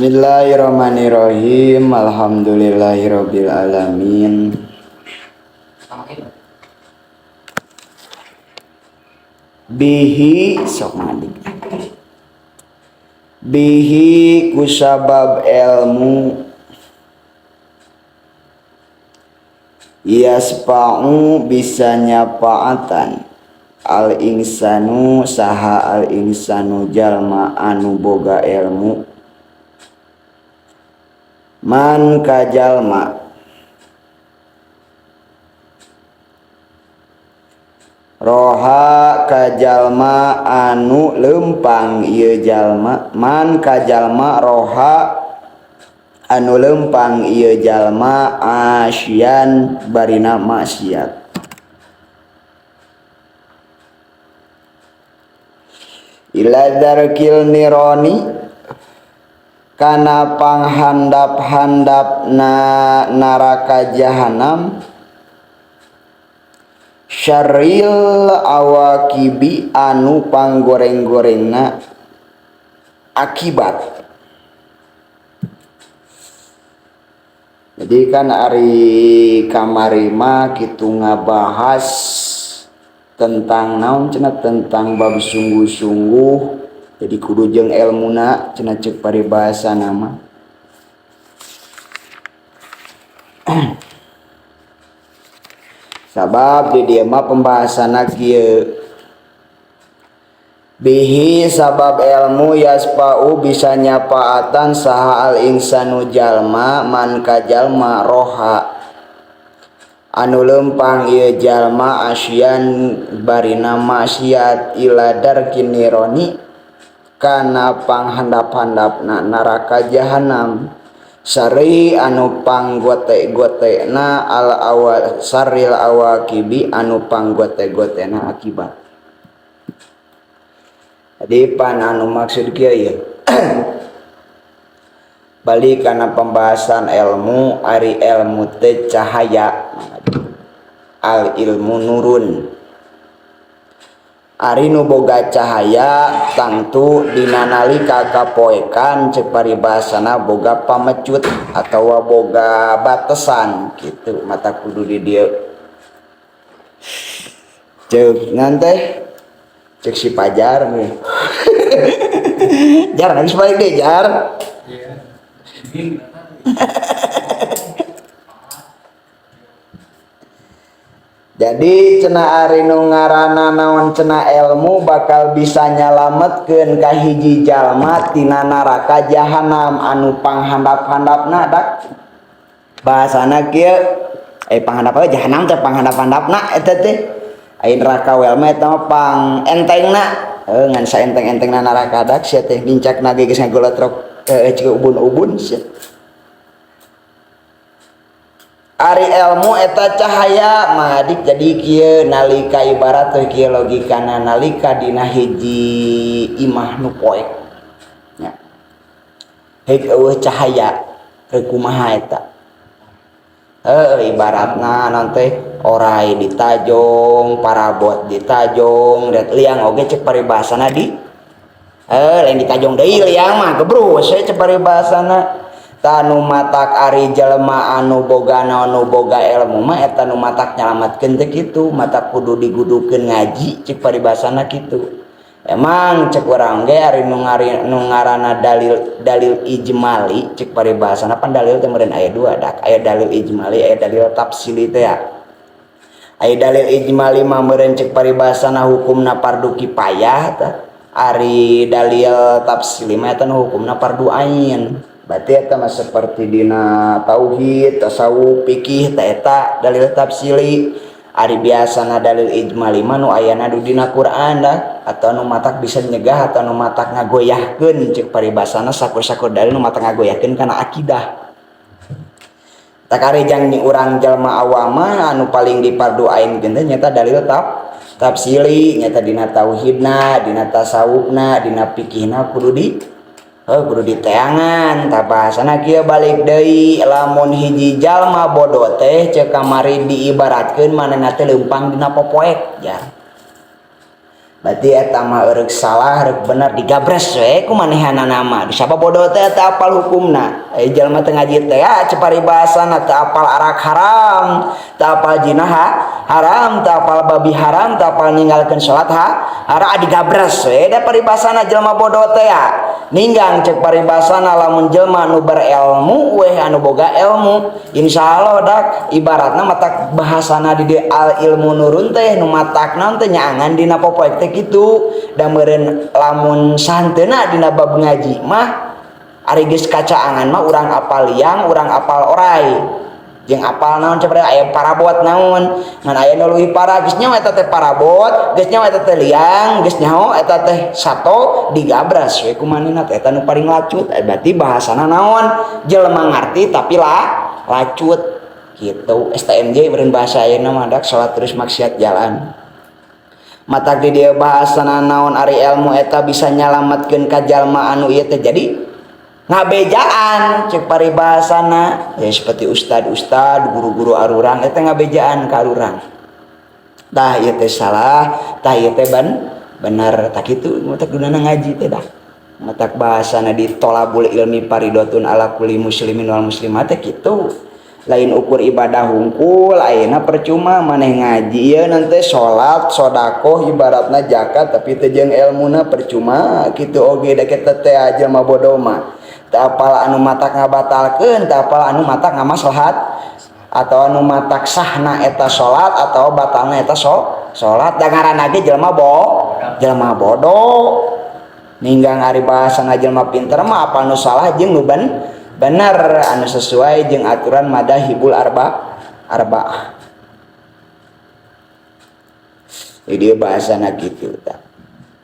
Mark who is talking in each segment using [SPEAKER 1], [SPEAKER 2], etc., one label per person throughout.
[SPEAKER 1] Bismillahirrahmanirrahim. Alhamdulillahirabbil alamin. Bihi sok ngadik. Bihi kusabab ilmu yasfa'u bisa nyapaatan al insanu saha al insanu jalma anu boga ilmu man kajalma roha kajalma anu lempang ieu jalma man kajalma roha anu lempang ieu jalma asyan barina maksiat. Ila darkil nironi kana panghandap-handapna neraka jahanam syarril awakibi anu panggoreng-gorengna akibat. Jadi kan ari kamari mah kitu ngabahas tentang naon cenah tentang bab sungguh-sungguh jadi kudu jeung elmuna cenah ceuk paribasa nama. Sabab di dieu mah pembahasanna kieu. Bihi sabab ilmu yasfa'u bisa nyapaatan saha al insanu jalma man ka jalma roha anu lempang ieu jalma asyan barina maksiat ila darkin nironi kana panghandap-handapna neraka jahanam sari anu panggote-gotena al awa saril awakibi anu panggote-gotena akibat. Jadi pan anu maksud kieu ieu. Balik kana pembahasan ilmu, ari ilmu teh cahaya. Al ilmu nurun. Ari nu boga cahaya tangtu dina nalika kapoekan ceuk paribasana boga pamecut atawa boga batesan kitu mata kudu di dieu. Ceuk ngan teh cek si Pajar nih. Jar nangis balik deh jar. Jadi cenah ari nu ngaranna naon cenah ilmu bakal bisa nyalametkeun ka hiji jalma tina neraka jahanam anu panghandap-handapna dak. Bahasana kieu panghandap jahanam teh panghandap-handapna eta teh. Ai neraka wel mah eta mah pang entengna ngan saenteng-entengna neraka dak sia teh nincakna ge geus ngagolotrok cik ubun-ubun sia. Ari ilmu eta cahaya madik jadi kieu nalika ibarat teh kieu logikana nalika dina hiji imah nu poek nya heuk eueuh cahaya rek kumaha eta ibaratna naon teh orai ditajong parabot ditajong dat liang oge cek paribasana di lain ditajong deui liang mah gebrus we cek paribasana. Tanu matak ari jelema anu boga naon nu boga ilmu mah eta nu matak nyalametkeun teh kitu matak kudu digudukeun ngaji cek paribasana kitu. Emang cek urang ge ari nu ngaranna dalil dalil ijmali cek paribasana pan dalil teh meureun aya dua dak aya dalil ijmali aya dalil tafsili teh ya. Aya dalil ijmali mah meureun cek paribasana hukumna fardu kifayah tah ari dalil tafsili mah eta nu hukumna fardu ain. Berarti eta mah seperti dina tauhid, tasawuf, fikih tah eta dalil tafsili. Ari biasana dalil ijmali mah nu ayana dina Quran dah atau nu matak bisa nyegah atau nu matak ngagoyahkeun ceuk paribasana sakur-sakur dalil nu matak ngagoyahkeun kana akidah. Tak ari jang urang jalma awam mah anu paling dipardu ain teh nyata dalil tafsili nyata dina tauhidna, dina tasawufna, dina fikihna kudu di kudu diteangan. Tah bahasana kieu balik deui lamun hiji jalma bodoh teh ceuk kamari diibaratkeun manehna teh leumpang dina popoek jar. Berarti eta mah eureuk salah reuk bener digabres we ku manehanana mah. Sabab bodoh teh teu apal hukumna. Jalma teu ngaji teh ya ceuk paribasana teu apal arak haram, teu apal jinah haram, teu apal babi haram, teu apal ninggalkeun salat ha haram digabres we da paribasana jelema bodoh teh ya. Ninggang cek paribasana lamun jelema anu berilmu weh anu boga ilmu insyaallah dak ibaratna matak bahasana di al ilmu nurun teh nu matak naon teh nyaangan dina popoek teh kitu da meureun lamun santeuna dina bab ngaji mah ari geus kacaangan mah urang apal liang urang apal orai jeung apal naon cepet aya parabot naon ngan aya nu leuwih parah geus nyaho eta teh parabot geus nyaho eta teh liang geus nyaho eta teh sato digabras we ku manehna teh eta nu paling lacut. Berarti bahasana naon jelema ngarti tapi lah lacut gitu. STMJ meureun bahasa ayeuna mah dak salat terus maksiat jalan matak di dieu bahasana naon ari ilmu eta bisa nyalametkeun ka jalma anu ieu teh jadi ngabejaan cek paribasana ya seperti ustad-ustad guru-guru arurang eta ngabejaan ka arurang tah ieu teh salah tah ieu teh bener tak kitu matak gunana ngaji teh dah matak bahasana di tolabul ilmi paridotun ala kulli muslimin wal muslimat teh kitu lain ukur ibadah hungkul ayeuna percuma maneh ngaji ieu nanti salat sedekah ibaratna zakat tapi teu jeung elmuna percuma kitu oge da kita teh aja mah bodoh mah teu apal anu matak ngabatalkeun teu apal anu matak ngamaslahat atau anu matak sahna eta salat atau batalna eta salat da ngaranna ge jelema jelema bodoh ninggang ari bahasana jelema pinter mah apal nu salah jeung nu bener anu sesuai jeung aturan madzhabul arba'ah. Jadi bahasana kitu tah.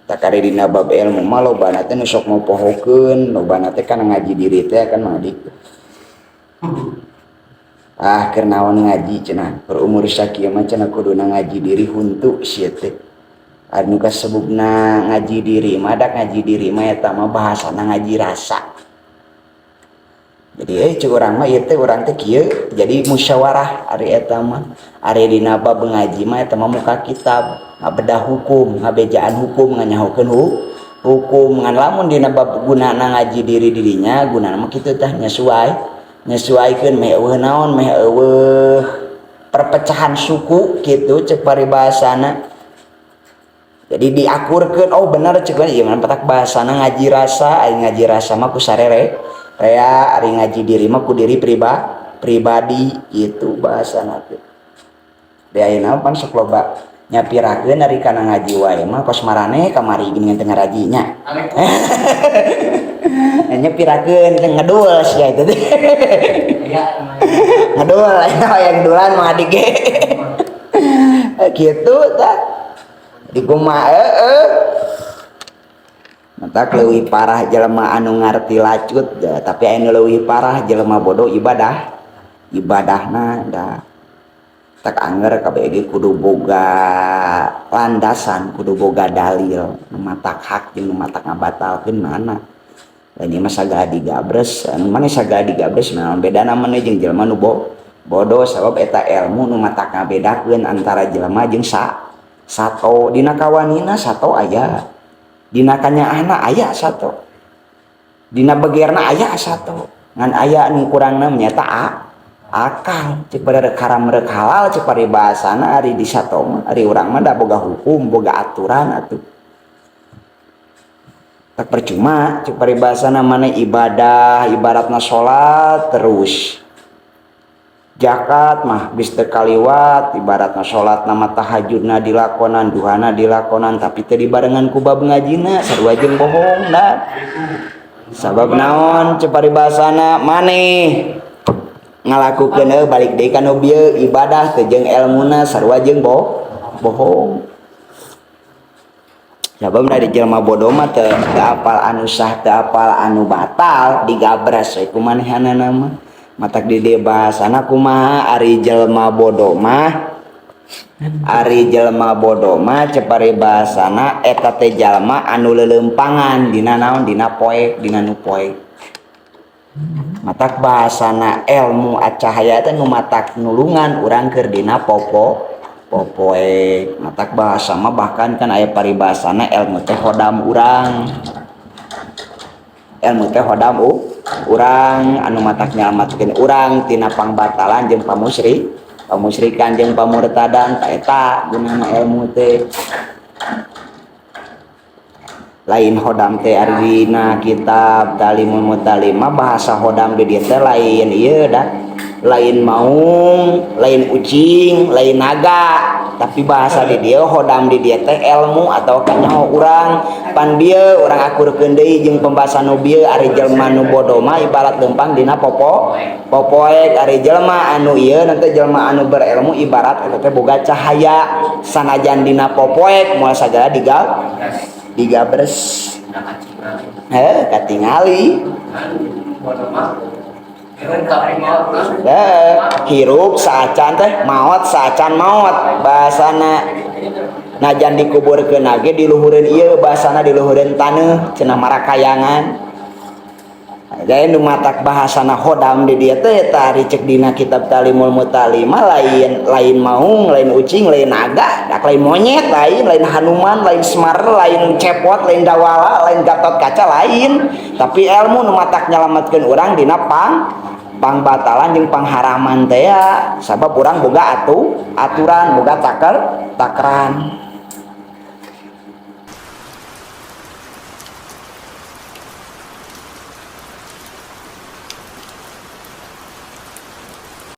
[SPEAKER 1] Takari dina bab ilmu mah lobana teh nu sok mopohokeun, lobana teh kana ngaji diri teh kan mah dik. Ah keur naon ngaji cenah, keur umur sakieu mah cenah kuduna ngaji diri huntu sia teh. Anu kasebutna ngaji diri mah dak ngaji diri mah eta mah bahasana ngaji rasa. Jadi cek urang mah ieu teh urang teh kieu jadi musyawarah ari eta mah. Ari dina bab ngaji mah eta mah muka kitab, ngabedah hukum, ngabejaan hukum, nganyahokeun hukum. Ngan lamun dina bab gunana ngaji diri dirinya, gunana mah kitu tah nyesuaikeun meh eueuh naon, meh eueuh perpecahan suku kitu cek paribasana. Jadi diakurkeun oh bener cek ieu mah petak bahasana ngaji rasa, ari ngaji rasa mah ku sarere. Rea ari ngaji diri mah ku diri pribadi itu bahasana teh. Di ayeuna pan sok loba nyapirakeun ari kana ngaji wae mah kos marane kamari geuningan teu ngarajinya. Nyapirakeun teh ngedul sia itu teh. Ngedul aya hayang ngedulan mah adik ge. Kitu tah. Di kumaha heueuh. Matak leuwih parah jelema anu ngarti lacut tapi anu leuwih parah jelema bodoh ibadah ibadahna da tak anger kabeh kudu boga landasan kudu boga dalil nu matak hak jeung nu matak ngabatalkeun mana lain ieu mah sagala digabres anu maneh sagala digabres naon bedana maneh jeung jelema nu bodoh sabab eta ilmu nu matak ngabedakeun antara jelema jeung sato dina kawanina sato aya dina kanyaahna aya sato dina begerna aya sato ngan aya nu kurangna nyata akal cek pada rek haram rek halal cek paribasana ari di sato mah ari urang mah da boga hukum boga aturan atuh tak percuma cek paribasana maneh ibadah ibaratna salat terus zakat mah geus teu kaliwat ibaratna salatna mah tahajudna dilakonan duhana dilakonan tapi teu dibarengan ku bab ngajina sarua jeung bohong da sabab naon cek paribasana maneh ngalakukeun balik deui ka nu bieu ibadah teu jeung elmuna sarua jeung bohong sabab dari jelema bodoh mah teu apal anu sah teu apal anu batal digabras we ku manehanana mah matak di dieu bahasana kumaha ari jelema bodoh mah ari jelema bodoh mah cek paribasana eta teh jalma anu leuleumpangan dina naon dina poek dina nu poek matak bahasana ilmu acahaya teh nu matak nulungan urang keur dina popo Popoek matak bahasa mah, bahkan kan aya paribasana ilmu teh hodam urang, ilmu teh hodam urang anu matak nyalamatkeun urang tina pangbatalan jeung pamusrikan jeung pamurtadan. Ta eta gunana ilmu teh. Lain hodam teh ari dina kitab Talimul Mutalim mah, bahasa hodam di dieu teh lain ieu dah, lain maung, lain ucing, lain naga, tapi bahasa di dieu hodam di dieu teh ilmu atau kanyaho urang. Pan bieu urang akurkeun deui jeung pembahasan nu bieu. Ari jelema nu bodoh mah ibarat leumpang dina popoek. Ari jelema anu ieu nanti, jelema anu berilmu, ibarat eta teh boga cahaya, sanajan dina popoek moal sagala digabres, heh, katingali. Eh, hirup saacan teh maot, saacan maot bahasana. Najan dikuburkeun ge diluhureun ieu, bahasana diluhureun taneuh cenah, marakayangan. Jadi nu matak bahasana hodam di dieu teh eta ari cek dina kitab Talimul Mutalim mah lain, lain maung, lain ucing, lain naga, dak lain monyet, lain, lain Hanuman, lain Semar, lain Cepot, lain Dawala, lain Gatot Kaca, lain, tapi ilmu nu matak nyalamatkeun urang dina pangbatalan jeung pangharaman teh ya, sabab urang boga aturan, boga taker takaran.